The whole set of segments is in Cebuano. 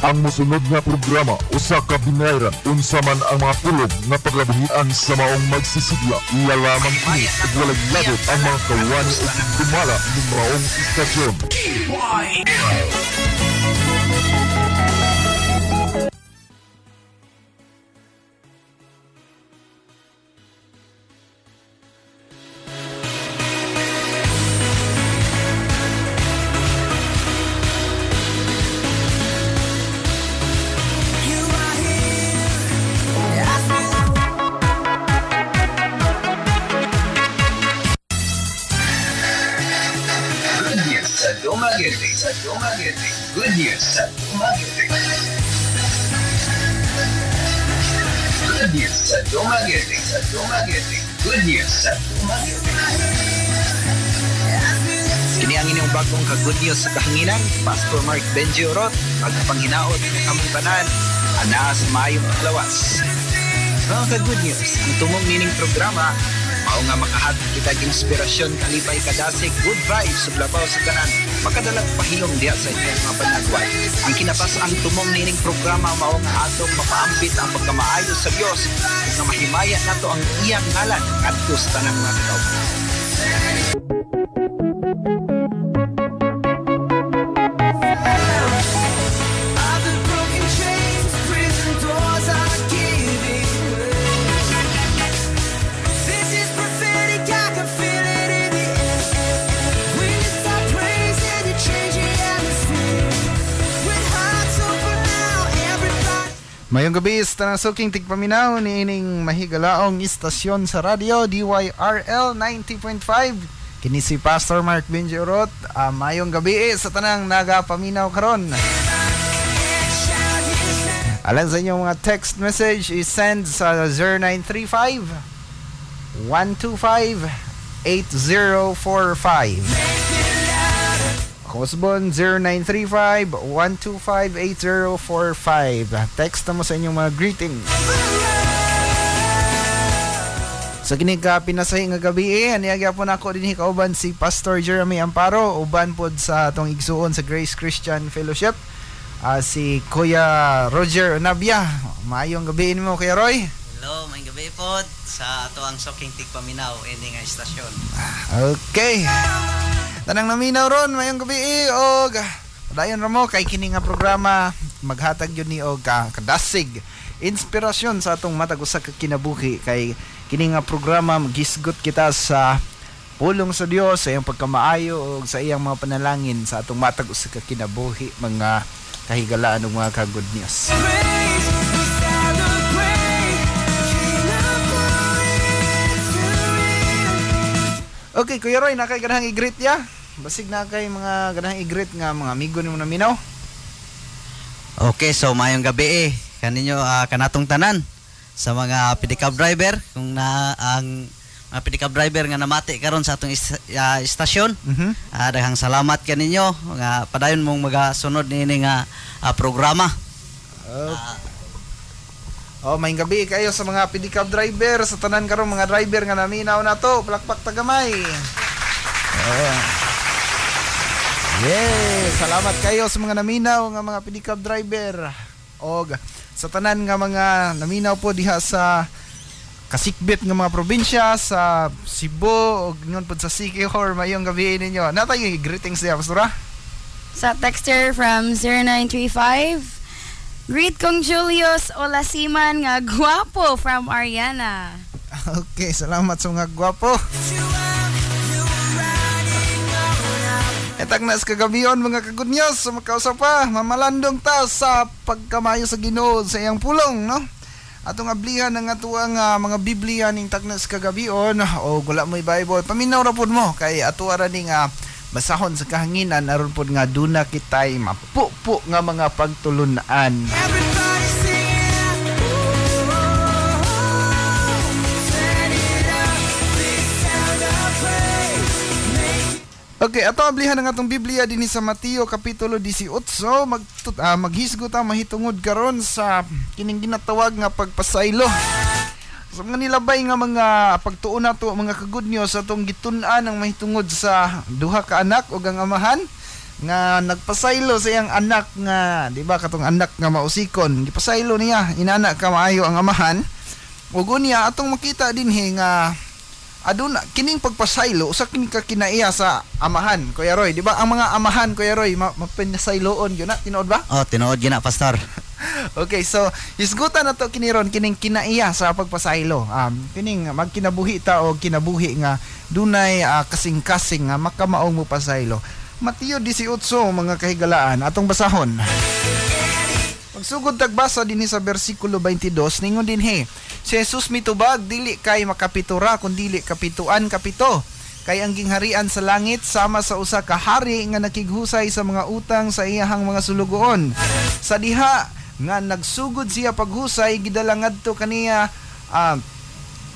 Ang mosunod nga programa usa ka binayran unsa man ang mga pulong nga paglabuhian sa maong magsisigla. Iya lamang kini ug walay labot ang mga kawani ug tigdumala ning maong istasyon. Good news sa Dumaguete. Good news sa Dumaguete. Sa Dumaguete. Good news sa Dumaguete. Kini ang inyong bagong ka-good news sa kahanginan, Pastor Mark Benji Orot, magpanghinaot ng among tanan, anaa sa maayong paglawas. Mga ka-good news, ang tumong nining programa, mao nga makahatag kitag inspirasyon, kalipay, kadasig, good vibes, ug labaw sa tanan, makadalag pahilom diha sa inyong mga panagway. Ang kinapas ang tumong nining programa mao nga atong mapaambit ang pagkamaayo sa Dios ug nga mahimaya nato ang iyang ngalan ngadto sa tanang mga katawhan. Mayong gabi sa tanang suking tigpaminaw niining mahigalaong istasyon sa radyo DYRL 90.5. Kini si Pastor Mark Benji Orot. Mayong gabi sa tanang nagapaminaw karon. Alan sa inyong mga text message i-send sa 0935 125 8045. Cosbon 0935-125-8045. Text na mo sa inyong mga greetings. Sa kini ka pinasahi nga gabi, aniagya po nako dinhi kauban si Pastor Jeremy Amparo, uban pod sa atong igsuon sa Grace Christian Fellowship, si Kuya Roger Onabia. Maayong gabi nimo, Kuya Roy. Hello, maayong gabi pod sa ato ang suking tigpaminaw ini nga istasyon. Okay. Tanang naminaw ron, mayong gabi og padayon ra mo kay kini nga programa maghatag yun ni og kadasig inspirasyon sa atong matag usa ka kinabuhi kay kini nga programa magisgot kita sa pulong sa Dios sa iyang pagkamaayo og sa iyang mga panalangin sa atong matag usa ka kinabuhi, mga kahigalaan ug mga ka-good news. Okay, Kuya Roy, na kay ganahang i-greet ya? Basig na kay mga ganahang i-greet nga mga amigo nimo naminaw. Okay, so mayong gabi kaninyo kanatong tanan sa mga pedicab driver, kung na ang mga pedicab driver nga namati karon sa atong istasyon. Daghang salamat kaninyo nga padayon mong magasunod niini nga programa. Oh, maayong gabi kayo sa mga pedicab driver, sa tanan karon mga driver nga naminaw na to, palakpak tagamay. Oh. Yeah, salamat kayo sa mga naminaw nga mga pedicab driver. Og sa tanan nga mga naminaw po diha sa kasikbit nga mga probinsya, sa Cebu og ngon pod sa Siquijor, maayong gabi ninyo. Natay greetings diha, Pastora. Sa texter from 0935, greet kong Julius Olasiman nga guwapo from Ariana. Okay, salamat sa mga guwapo. Etag nas kagabion mga kagunyos, sa makausap pa, mamalandong ta sa pagkamayo sa Ginoo sa iyang pulong, no? Atong ablihan ang atuang mga Biblia ning tagnas kagabion o wala mo'y Bible, paminaw ra pud mo kay ato ra ning basahon sa kahanginan aron pod nga duna kitay mapupo nga mga pagtulunan. Okay, ato ablihan ang atong Biblia dinhi sa Mateo kapitulo 18. Maghisgot ta mahitungod karon sa kining ginatawag nga pagpasaylo. Sa mga nilabay nga mga pagtuon nato mga ka-good news atong gitun-an ang mahitungod sa duha ka anak ug ang amahan. Nga nagpasaylo sa iyang anak nga, di ba, katong anak nga mausikon, gipasaylo niya inana ka maayo ang amahan. Ug unya atong makita dinhi nga aduna kining pagpasaylo, usa kini ka kinaiya sa amahan, Kuya Roy, di ba? Ang mga amahan, Kuya Roy, mapinasayloon gyud na, tinuod ba? Oh, tinuod gyud na, Pastor. Okay, so hisgutan na to kini ron, kining kinaiya sa pagpasaylo. Kining magkinabuhi ta og kinabuhi nga dunay kasing-kasing nga makamaong mo pasaylo. Mateo 18, mga kahigalaan, atong basahon. Pagsugod tagbasa dinhi sa bersikulo 22, ningon dinhi, si Jesus mitubag, dili kay makapitura kun dili kapituan kapito. Kay ang gingharian sa langit sama sa usa ka hari nga nakighusay sa mga utang sa iyahang mga sulugoon. Sa diha nga nagsugod siya paghusay, gidala ngadto kaniya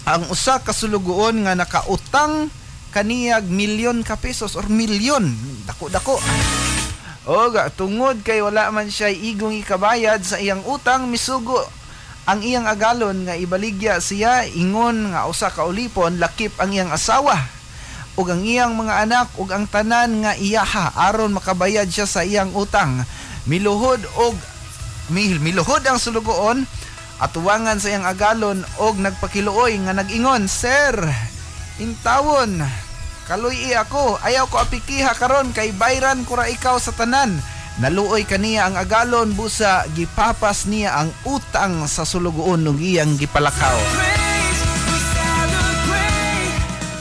ang usa ka sulugoon nga nakautang kaniyag milyon ka pesos or milyon, dako-dako. Og tungod kay wala man siya igong ikabayad sa iyang utang, misugo ang iyang agalon nga ibaligya siya ingon nga usa ka ulipon, lakip ang iyang asawa ug ang iyang mga anak ug ang tanan nga iyaha aron makabayad siya sa iyang utang. Miluhod og miluhod ang sulugoon atuwangan sa iyang agalon og nagpakiluoy nga nag-ingon, "Sir, intawon, kaluy ako, ayaw ko apikiha karon kay bayran ko ra ikaw sa tanan." Naluoy kaniya ang agalon, busa gipapas niya ang utang sa sulugoon ug iyang gipalakaw.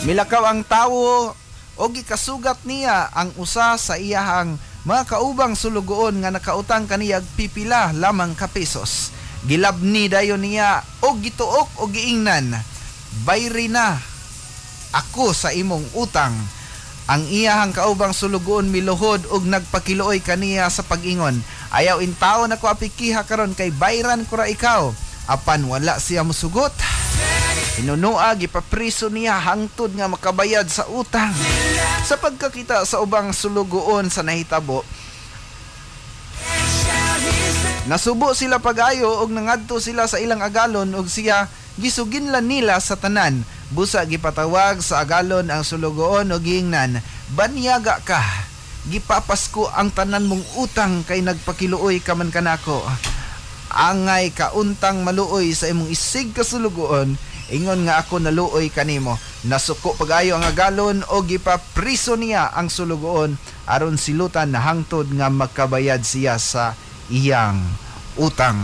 Milakaw ang tawo o gikasugat niya ang usa sa iyahang mga kaubang sulugoon nga nakautang kaniyag pipila lamang ka pesos. Gilabni dayon niya og gituok og giingnan, "Bayri na ako sa imong utang." Ang iyahang kaubang sulugoon miluhod og nagpakiluoy kaniya sa pag-ingon, "Ayaw intaon ako apikiha karon kay bayran ko ra ikaw." Apan wala siya musugot. Hinunua, gipapriso niya hangtod nga makabayad sa utang. Sa pagkakita sa ubang sulugoon sa nahitabo, nasubo sila pag-ayo og nangadto sila sa ilang agalon og siya gisuginlan nila sa tanan. Busa gipatawag sa agalon ang sulugoon og giingnan, "Banyaga ka, gipapasko ang tanan mong utang kay nagpakiluoy ka man kanako. Angay kauntang maluoy sa imong isig ka sulugoon, ingon nga ako naluoy kanimo." Nasuko pag-ayo ang agalon o gipapriso niya ang sulugoon aron silutan na hangtod nga makabayad siya sa iyang utang.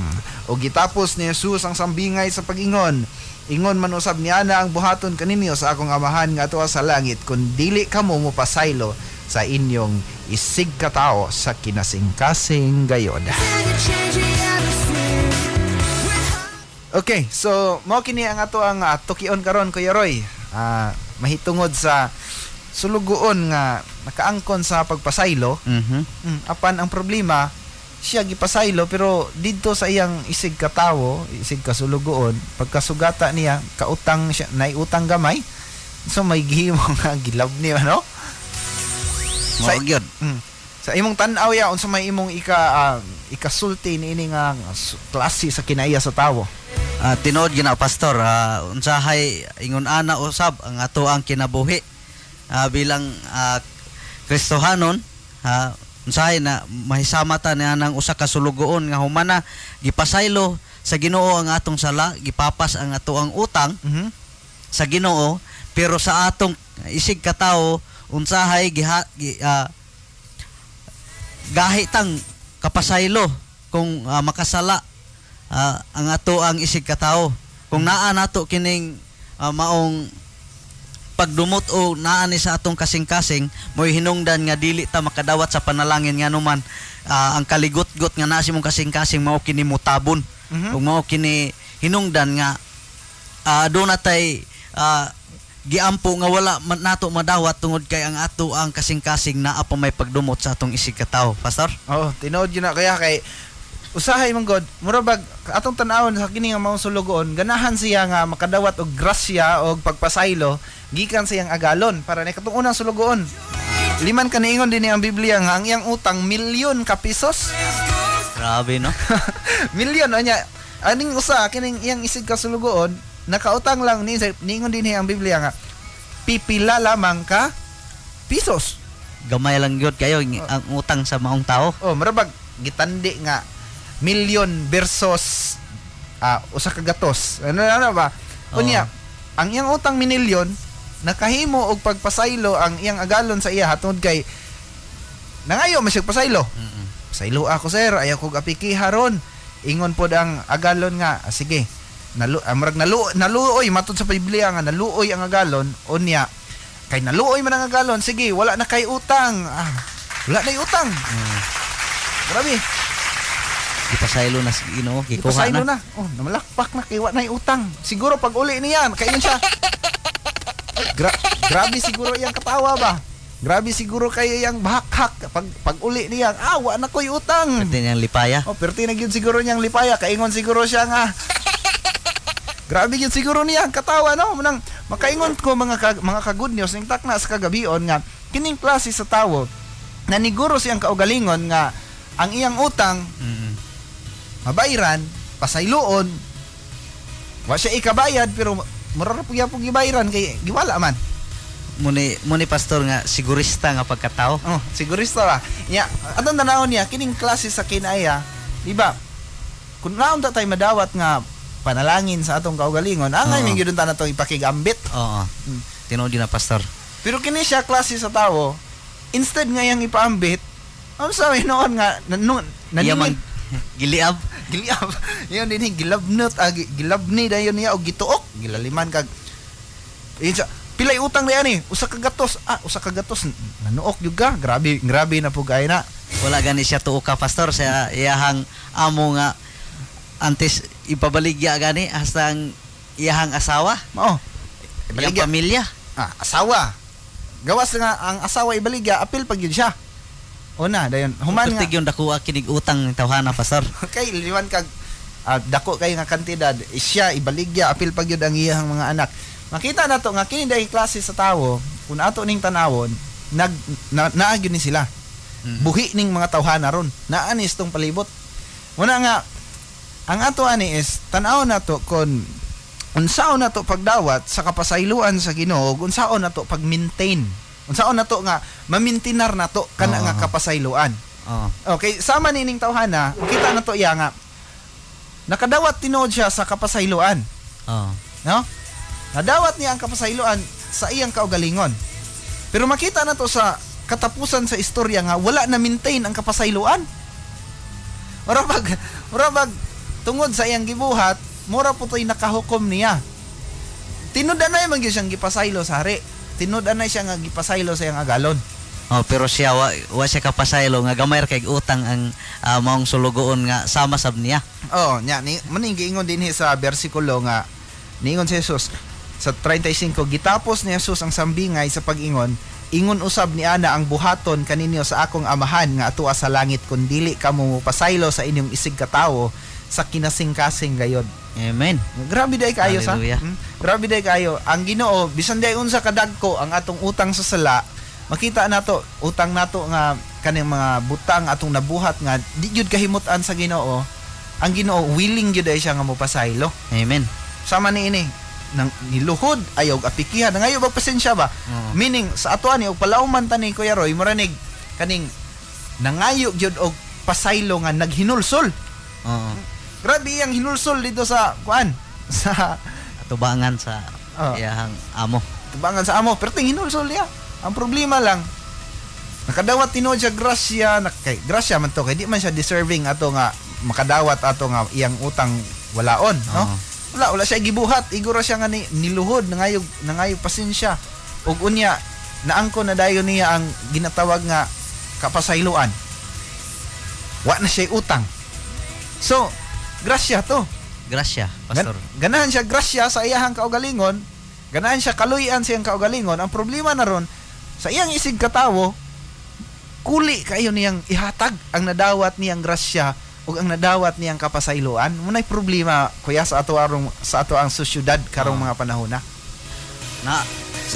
O gitapos ni Jesus ang sambingay sa pag-ingon, "Ingon man usab niya na ang buhaton kaninyo sa akong amahan nga atuwa sa langit kung dili kamo mopasaylo sa inyong isig katao sa kinasingkasing gayod." Okay, so mao kini ang ato ang tukion karon, Kuya Roy. Mahitungod sa sulugoon nga nakaangkon sa pagpasaylo. Apan ang problema, siya gipasaylo pero didto sa iyang isig katawo, isig kasulugoon, pagkasugata niya, kautang siya, naiutang gamay. So may gihimo nga gilab niya, no? Sa, sa imong tan-aw ya, unsa may imong ikasulti niini nga klase sa kinaiya sa tawo? Tinuod gyud na, Pastor, unsahay ingon ana usab ang ato ang kinabuhi bilang Kristohanon, unsahay na mahisama ta niya ng usa ka sulugoon nga humana gipasaylo sa Ginoo ang atong sala, gipapas ang ato ang utang sa Ginoo, pero sa atong isig katawo unsahay gahi tang kapasaylo kung makasala ang ato ang isig katawo. Kung naa nato kining maong pagdumot o naa ni sa atong kasing-kasing, mo'y hinungdan nga dili ta makadawat sa panalangin, nganuman ang kaligot-got nga naa si mong kasing-kasing mao kini mutabon. Ug mao kini hinungdan nga doon natay giampo nga wala nato madawat tungod kay ang ato ang kasing-kasing naa pa may pagdumot sa atong isig katawo, Pastor. Oh, tinuod yun na kaya kay usahay man god, mura bag atong tan-awon sa kini nga maong sulugoon, ganahan siya nga makadawat og grasya og pagpasaylo gikan sa iyang agalon para ni katong unang sulugoon. Liman kaniingon dinhi ang Biblia nga ang iyang utang milyon ka pesos. Grabe, no? Milyon anya aning usa kining iyang isig ka sulugoon nakautang lang ni niingon dinhi ang Biblia nga pipila lamang ka pesos. Gamay lang gyud kayo ang utang sa maong tao. Oh, murabag gitandi nga milyon versus usa ka gatos. Ano ano ba? Unya, ang iyang utang minilyon nakahimo og pagpasaylo ang iyang agalon sa iya hatungod kay nangayo man siya pasaylo. Pasaylo ako sir, ayaw kog apikiha ron. Ingon pod ang agalon nga, "Ah, sige. Murag naluoy matud sa Biblia nga naluoy ang agalon unya kay naluoy man ang agalon, sige, wala na kay utang. Ah, wala na utang. Grabe. Gipasaylo na sa Ginoo, gikuha Ipasaylo na. na. Oh, namalakpak na kay wa na utang. Siguro pag uli niya, kayon siya. Grabe siguro iyang katawa ba? Grabe siguro kayo iyang bahakhak pag uli niya, wa na ko'y utang. Pwede niyang lipaya. Oh, perti na gyud siguro niyang lipaya, kaingon siguro siya nga. Grabe gyud siguro niya ang katawa, no? Munang makaingon ko mga ka-good news ning takna sa kagabion nga kining klase sa tawo naniguro siyang kaugalingon nga ang iyang utang mabayran, pasayloon, wa siya ikabayad pero mura ra pug yapong gibayran kay giwala man. Muni pastor nga sigurista nga pagkatao. Oh, sigurista ba? Nya, atong tanawon niya kining klase sa kinaya, di ba? Kung naon ta tay madawat nga panalangin sa atong kaugalingon, angay may gyud ta natong ipakigambit. Oo. Tinuod yun na pastor. Pero kini siya klase sa tawo, instead nga iyang ipaambit, ang sabi noon nga Iya mang giliab. Giliab. Yun din gilabnot, gilabni dayon niya og gituok, gilaliman kag yun siya, pilay utang niya ni, usa ka gatos, usa ka gatos nanuok gyud ka. Grabe, grabe na pug ay na. Wala gani siya tuok ka pastor sa iyahang amo nga antes ipabaligya gani hasta ang iyahang asawa. Mao. Iyang pamilya. Asawa. Gawas nga ang asawa ibaligya, apil pag yun siya. Una, dayon. Human nga. Pertig yung dako kinig utang ng tawhana pastor. Kay liwan kag dako kay nga kantidad, siya ibaligya, apil pag yun ang iyahang mga anak. Makita nato nga kini dahil klase sa tawo, kung ato ning tanawon, naa gyud ni sila. Buhi ning mga tawhana ron. Naa ni istong palibot. Una nga ang ato ani is tan-awon nato kon unsaon nato pagdawat sa kapasayloan sa Ginoo, unsaon nato pag-maintain. Unsaon nato nga ma-maintainer nato kana nga kapasayloan. Okay, sama nining tawhana, makita nato iya nga nakadawat tinuod siya sa kapasayloan. No? Nadawat niya ang kapasayloan sa iyang kaugalingon. Pero makita nato sa katapusan sa istorya nga wala na maintain ang kapasayloan. Murabag tungod sa iyang gibuhat, mura po to'y nakahukom niya. Tinud-anay man gyud siyang gipasaylo sa hari. Tinud-anay siya nga gipasaylo sa iyang agalon. Oh, pero siya wa siya kapasaylo nga gamay ra kay utang ang maong sulugoon nga sama sab niya. Oh, nya ni maning giingon dinhi sa bersikulo nga niingon si Jesus sa 35, gitapos ni Jesus ang sambingay sa pag-ingon, ingon usab ni ana ang buhaton kaninyo sa akong amahan nga atua sa langit kun dili kamo mopasaylo sa inyong isig katawo sa kinasingkasing gayod. Amen. Grabe day kaayo sa. Grabe day kaayo. Ang Ginoo bisan day unsa kadagko ang atong utang sa sala, makita nato utang nato nga kaning mga butang atong nabuhat nga di gyud kahimut-an sa Ginoo. Ang Ginoo willing gyud ay siya nga mopasaylo. Amen. Sama ni ini nang niluhod ayaw apikihan nangayo bag pasensya ba? Meaning sa ato ani og palauman ta ni Kuya Roy muranig kaning nangayo gyud og pasaylo nga naghinulsol. Grabe iyang hinulsol dito sa kuan sa atubangan sa iyang amo. Tubangan sa amo, pero ting hinulsol niya. Ang problema lang nakadawat tinuod siya grasya, kay grasya man to kay di man siya deserving ato nga makadawat ato nga iyang utang walaon, no? Wala siya gibuhat, iguro siya nga niluhod, nangayog pasensya. Ug unya naangko na dayon niya ang ginatawag nga kapasayloan. Wa na siya utang. So, grasya to. Grasya, pastor. Ganahan siya grasya sa iyahang kaugalingon, ganahan siya kaluyan sa iyang kaugalingon. Ang problema na ron, sa iyang isig katawo, kuli kayo niyang ihatag ang nadawat niyang grasya ug ang nadawat niyang kapasayloan. Muna'y problema kuya sa ato arong sa ato ang sosyudad karong mga panahon na.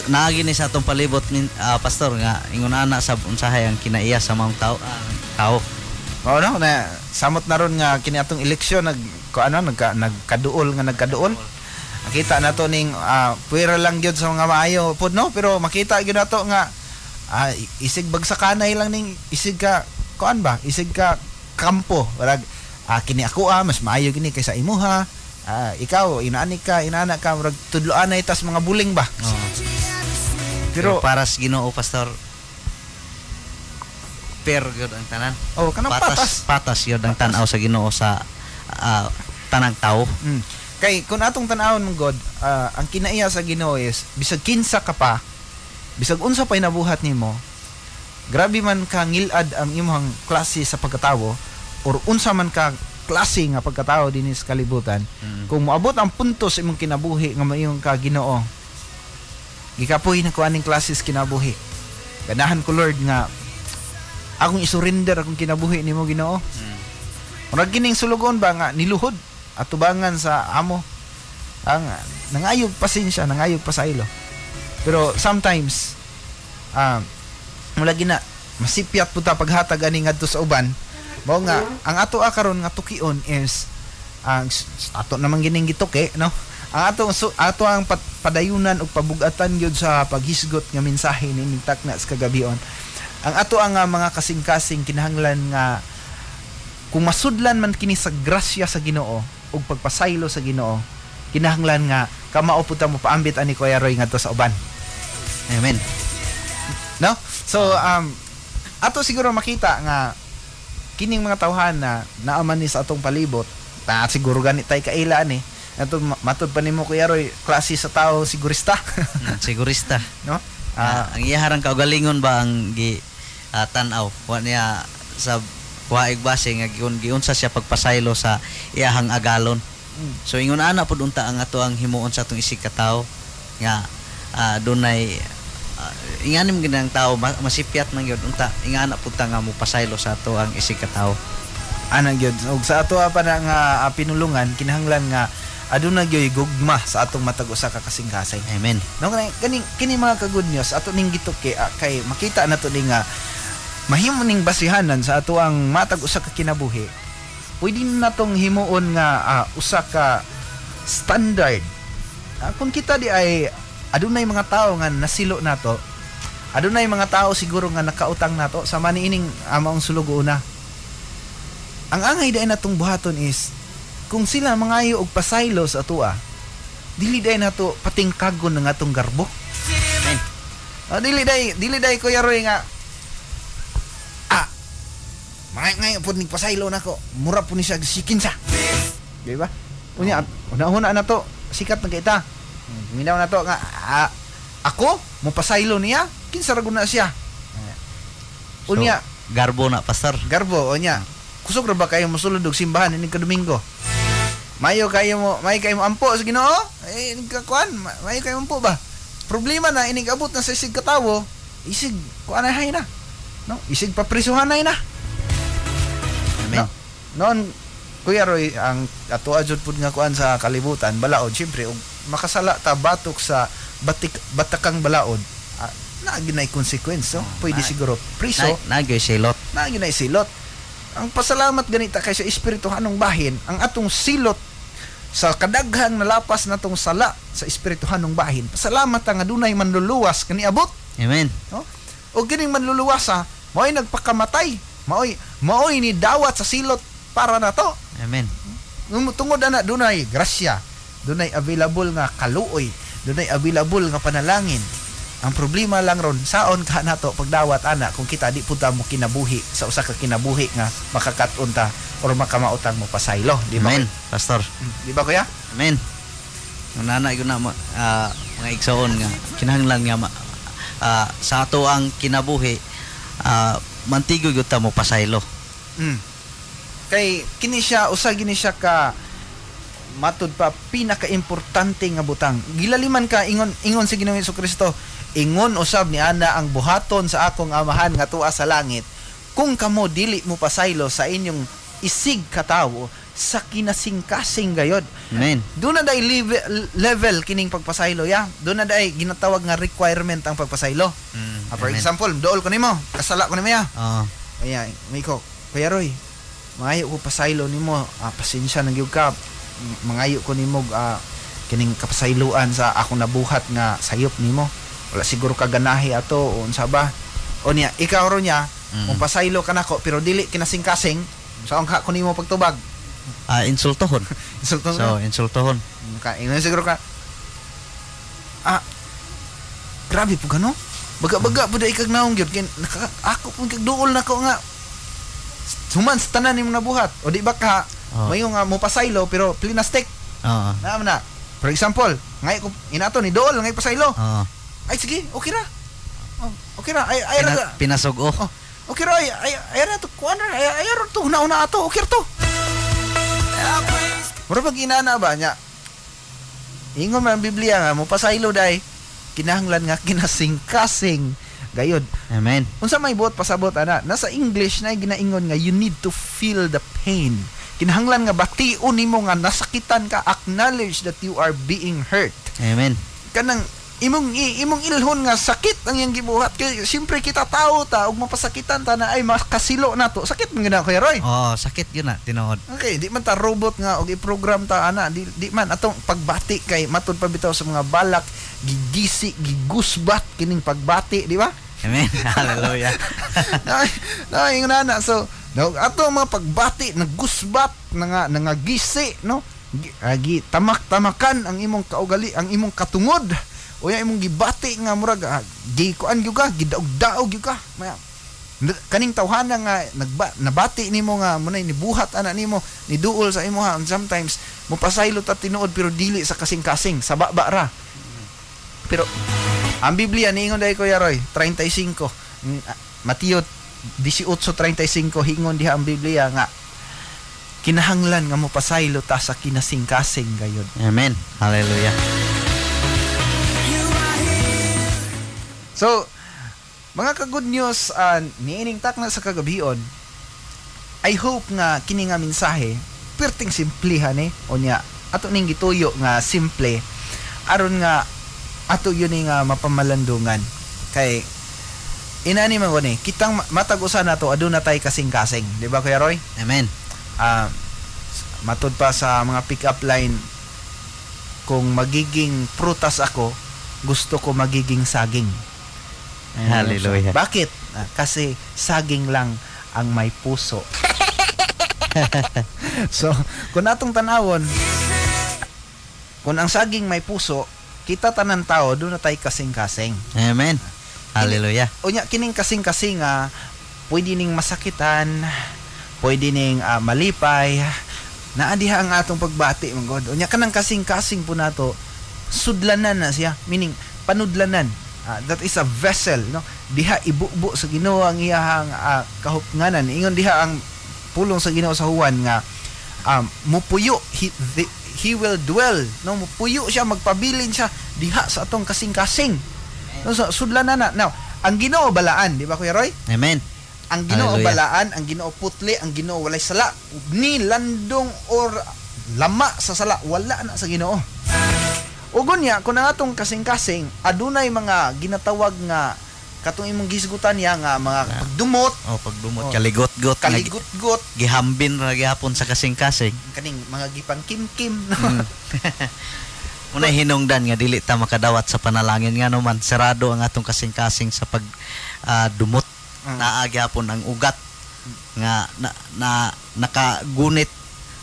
Naagi ni sa atong palibot min, pastor nga ingon ana sab unsahay ang kinaiya sa mga tao tao. Oo no, na samot na ron nga kini atong eleksyon nagkaduol nga nagkaduol. Makita nato ning puwera lang gyud sa mga maayo pod no, pero makita gyud nato nga Isig bagsakanay lang ning isig ka kuan ba? Isig ka kampo. Warag kini ako mas maayo kini kaysa imuha. Ikaw inaani ka, inaana ka, murag tudloanay tas mga buling ba. Oo. Pero para sa Ginoo, pastor, fair gyud ang tanan. Oh, kanang patas. Patas gyud ang tan-aw sa Ginoo sa tanang tao. Kay kung atong tan-awon mong God, ang kinaiya sa Ginoo is bisag kinsa ka pa, bisag unsa pay nabuhat nimo, grabe man ka ngilad ang imong klase sa pagkatawo or unsa man ka klase nga pagkatao dinhi sa kalibutan. Kung moabot ang punto sa imong kinabuhi nga maayong ka Ginoo, gikapoy na ko aning klase sa kinabuhi. Ganahan ko Lord nga akong isurrender akong kinabuhi nimo Ginoo. Murag kining sulugon ba nga niluhod atubangan sa amo ang nangayog pasensya, nangayog pasaylo. Pero sometimes mula gina masipyat pud ta paghatag ani ngadto sa uban. Mao nga ang ato karon nga tukion is ang ato naman gining gituki, no? Ang ato ato ang padayunan og pabugatan gyud sa paghisgot nga mensahe nining takna sa kagabion. Ang ato ang mga kasing-kasing kinahanglan nga kung masudlan man kini sa grasya sa Ginoo ug pagpasaylo sa Ginoo, kinahanglan nga kamao pud ta mo paambit ani Kuya Roy ngadto sa uban. Amen. No? So ato siguro makita nga kining mga tawhan na naaman ni sa atong palibot, ta siguro gani tay kaila ani. Ato matud pa nimo Kuya Roy, klase sa tao sigurista. Sigurista. No? Ang iyaharang kaugalingon ba ang gi tan-aw wa niya sa waig base nga giunsa siya pagpasaylo sa iyahang agalon. So ingon ana pud unta ang ato ang himuon sa atong isig ka tawo nga dunay inganim gid ang tao masipyat man gyud unta ingana pud ta nga mopasaylo sa ato ang isig ka tawo. Ana gyud og sa ato pa na nga pinulungan kinahanglan nga aduna gyoy gugma sa atong matag usa ka kasing-kasing. Amen. No, kani kini mga ka-good news ato ning gituki kay makita nato ni nga mahimo ning basihanan sa ato ang matag usa ka kinabuhi. Pwede natong himuon nga usa ka standard. Kung kita di ay adunay mga tao nga nasilo nato, adunay mga tao siguro nga nakautang nato sama niining amaong sulog una. Ang angay di ay natong buhaton is kung sila mangayo og pasaylo sa atoa, dili day nato patingkagon ng atong garbo. Amen. Dili day Kuya Roy nga mangayo pud ning pasaylo nako, mura pud ni siya sikin sa. Di ba? Unya una-una na to, sikat na kita. Minaw na to nga ako mo pasaylo niya, kinsa ra gud na siya. Unya so, garbo na pastor. Garbo unya. Kusog ra ba kayo mosulod og simbahan ining kadomingo? Mayo kayo mo, mayo kayo mo ampo sa Ginoo? Eh kakuan, mayo kayo ampo ba? Problema na ining abot na sa isig katawo, isig kuan ay na. No, isig paprisuhanay na. Amen. No. Noon Kuya Roy, ang ato jud pud nga kuan sa kalibutan, balaod syempre og makasala ta batok sa batakang balaod, naa gyud consequence, no? Pwede siguro priso, naa gyud silot. Naa gyud silot. Ang pasalamat ganita kay sa espirituhanong bahin, ang atong silot sa kadaghang nalapas natong sala sa espirituhanong bahin. Pasalamat ta nga dunay manluluwas kaniabot. Amen. No? O kining manluluwas maoy nagpakamatay, maoy ni dawat sa silot para nato. Amen. Tungod ana dunay grasya, dunay available nga kaluoy, dunay available nga panalangin. Ang problema lang ron, saon ka nato pagdawat ana kung kita di punta mo kinabuhi sa usa ka kinabuhi nga makakat-on ta or makamautang mo pasaylo, di ba? Amen, pastor. Di ba kuya? Amen. Nana gyud na mga igsoon nga kinahanglan nga sa ato ang kinabuhi mantigo gyud ta mo pasaylo. Kay kini siya usa gini siya ka matud pa pinakaimportante nga butang. Gilaliman ka ingon si Ginoong Hesukristo, ingon usab ni ana ang buhaton sa akong amahan nga tuwa sa langit kung kamo dili mo pasaylo sa inyong isig katawo sa kinasingkasing gayod. Amen. Doon na day level kining pagpasaylo ya. Doon na day ginatawag nga requirement ang pagpasaylo. For example, dool ko nimo, kasala ko nimo ya. Ayan, may ko, Kuya Roy, mangayo ko pasaylo nimo, pasensya na gyud ka. Mangayo ko nimo kining kapasayloan sa akong nabuhat nga sayop nimo. Wala siguro ka ganahi ato o unsa ba. O niya, ikaw ro niya, kung pasaylo ka nako pero dili kinasing-kasing, saon ka kun nimo pagtubag? Insultohon. Insulto So, insultohon. Ka, ingon siguro ka. Ah, grabe po ka, no? Baga-baga po da ikag naong gyud. Kay ako po kag duol nako nga. Human sa tanan nimong nabuhat. O di ba ka, mayo nga mo pasaylo pero plinastik. Oo. Naa man na. For example, ngay ko inato ni duol ngay pasaylo. Oo. Ay sige, okay ra. Oh, okay ra. Ay ay ra. Pinasugo. Oh, okay ra. Ay ay ay ra to kuan ra. Ay ay ra to una-una ato. Okay ra to. Mura pag inana ba niya? Ingon man ang Biblia nga mo pasaylo day kinahanglan nga kinasing-kasing gayod. Amen. Unsa may buot pasabot ana? Nasa English na ginaingon nga you need to feel the pain. Kinahanglan nga bation nimo nga nasakitan ka, acknowledge that you are being hurt. Amen. Kanang imong ilhon nga sakit ang iyang gibuhat kay siyempre kita tao ta ug mapasakitan ta na ay makasilo nato. Sakit man gyud na, Kuya Roy. Oh, sakit yun na tinuod. Okay, di man ta robot nga og i-program ta ana, di man atong pagbati kay matud pa bitaw sa mga balak, gigisi, gigusbat kining pagbati, di ba? Amen. Hallelujah. Na ingon na so no, ato ang mga pagbati nagusbat nga nangagisi, no? Gi tamak-tamakan ang imong kaugali, ang imong katungod. O yung imong gibati nga murag gi kuan gyud ka, gidaog-daog gyud ka. Maya kaning tawhana nga nabati nimo nga munay nibuhat ana nimo, niduol sa imo ha. And sometimes mopasaylo ta tinuod pero dili sa kasing-kasing, sa baba ra. Pero ang Biblia niingon dai, Kuya Roy, 35, Mateo 18:35, hingon diha ang Biblia nga kinahanglan nga mopasaylo ta sa kinasing-kasing gayud. Amen. Hallelujah. So, mga ka-good news, niining takna sa kagabion, I hope nga kini nga mensahe perting simplihan o niya ato ning gituyo nga simple aron nga ato yun nga mapamalandungan. Kay inani man gani, kitang matag usa nato aduna tay kasing-kasing, di ba Kuya Roy? Amen. Matud pa sa mga pick-up line, kung magiging prutas ako, gusto ko magiging saging. Ayan. Hallelujah. Bakit? Kasi saging lang ang may puso. So, kung atong tanawon, kung ang saging may puso, kita tanan tao, doon na tayo kasing-kasing. Amen. Hallelujah. Unya, kining kasing-kasing, pwede ning masakitan, pwede ning malipay, naa diha ang atong pagbati, man God. Unya, kanang kasing-kasing po nato, sudlanan na siya, meaning panudlanan. That is a vessel, no? Diha ibubo sa Ginoo ang iyahang kahupnganan. Ingon diha ang pulong sa Ginoo sa Juan nga mupuyo, he will dwell, no? Mupuyo siya, magpabilin siya diha sa atong kasing-kasing. No, so, sudlanan na. Now, ang Ginoo balaan, di ba Kuya Roy? Amen. Ang Ginoo Hallelujah. balaan, ang Ginoo putli, ang Ginoo walay sala. Ni landong or lama sa sala, wala na sa Ginoo. Ugon niya, kung ang atong kasing-kasing, adunay mga ginatawag nga katong imong gisgutan niya nga mga pagdumot, Oh, pagdumot, Oh. kaligot-got, kaligot-got, gihambin ra gihapon sa kasing-kasing. kaning mga gipangkimkim, no? Unay hinungdan nga dili ta makadawat sa panalangin nga man sarado ang atong kasing-kasing sa pag dumot. Naa gihapon ang ugat nga na nakagunit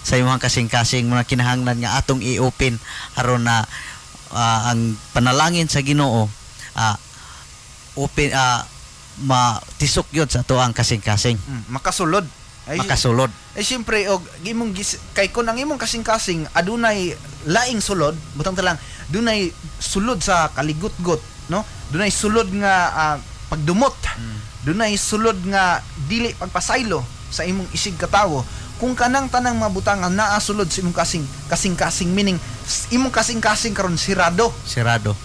sa imong kasing-kasing, mga kinahanglan nga atong i-open aron na ang panalangin sa Ginoo open matisok gyud sa ato ang kasing-kasing. Makasulod. Ay, makasulod. Ay siyempre og imong kay kun ang imong kasing-kasing adunay laing sulod, butang ta lang dunay sulod sa kaligutgot, no? Dunay sulod nga pagdumot. Dunay sulod nga dili pagpasaylo sa imong isig katawo. Kung kanang tanang mga butang nga naa sulod sa imong kasing-kasing, meaning imong kasing-kasing karon sirado. Sirado.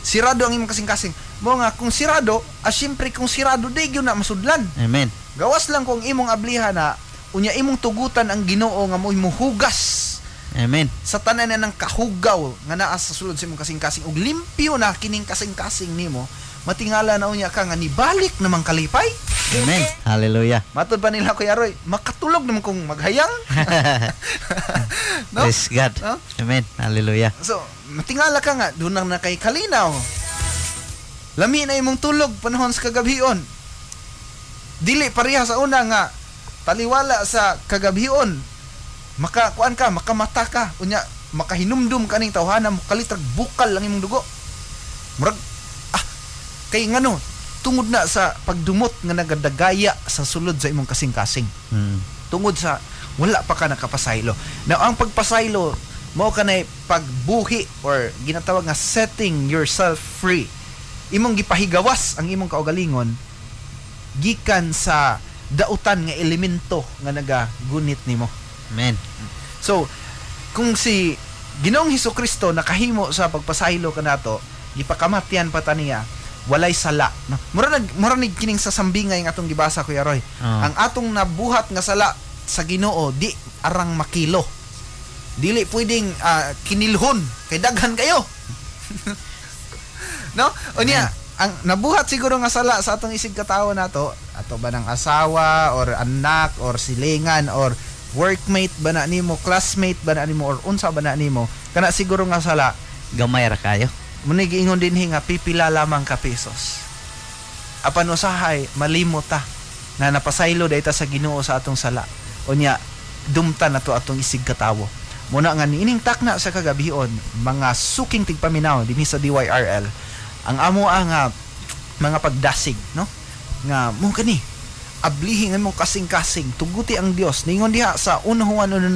Sirado ang imong kasing-kasing. Mo nga kung sirado, siyempre kung sirado di gyud na masudlan. Amen. Gawas lang kung imong ablihan na unya imong tugutan ang Ginoo nga mo'y muhugas. Amen. Sa tanan na ng kahugaw nga naa sa sulod sa imong kasing-kasing ug limpyo na kining kasing-kasing nimo, matingala na unya ka nga nibalik namang kalipay. Amen. Hallelujah. Matod pa nila Kuya Roy, makatulog naman kung maghayang. No? Praise God. No? Amen. Hallelujah. So, matingala ka nga, doon lang na kay kalinaw. Lami na imong tulog panahon sa kagabhion. Dili pareha sa una nga taliwala sa kagabhion. Maka kuan ka, makamata ka, unya makahinumdum kaning tawhana, mokalitrag bukal ang imong dugo. Murag kay ngano, tungod na sa pagdumot nga nagadagaya sa sulod sa imong kasing-kasing. Tungod sa wala pa ka nakapasaylo. Now, ang pagpasaylo mao kanay pagbuhi or ginatawag nga setting yourself free. Imong gipahigawas ang imong kaugalingon gikan sa dautan nga elemento nga nagagunit nimo. Amen. So, kung si Ginoong Hesukristo nakahimo sa pagpasaylo kanato, gipakamatyan pa ta niya, walay sala. No? Mura nig kining sa sambingay nga atong gibasa, Kuya Roy. Ang atong nabuhat nga sala sa Ginoo di arang makilo. Dili pwedeng kinilhon kay daghan kayo. No? Unya, ang nabuhat siguro nga sala sa atong isig katawo nato, ato ba ng asawa or anak or silingan or workmate ba na nimo, classmate ba na nimo or unsa ba na nimo, kana siguro nga sala gamay ra kayo. Muna giingon dinhi nga pipila lamang ka pesos. Apan usahay malimot ta na napasaylo dayta sa Ginoo sa atong sala. Unya dumta na to atong isig katawo. Muna nga niining takna sa kagabion, mga suking tigpaminaw dinhi sa DYRL, ang amo ang mga pagdasig, no? Nga mo kani ablihin ang imong kasing-kasing, tuguti ang Dios. Ningon diha sa 1 Juan 1.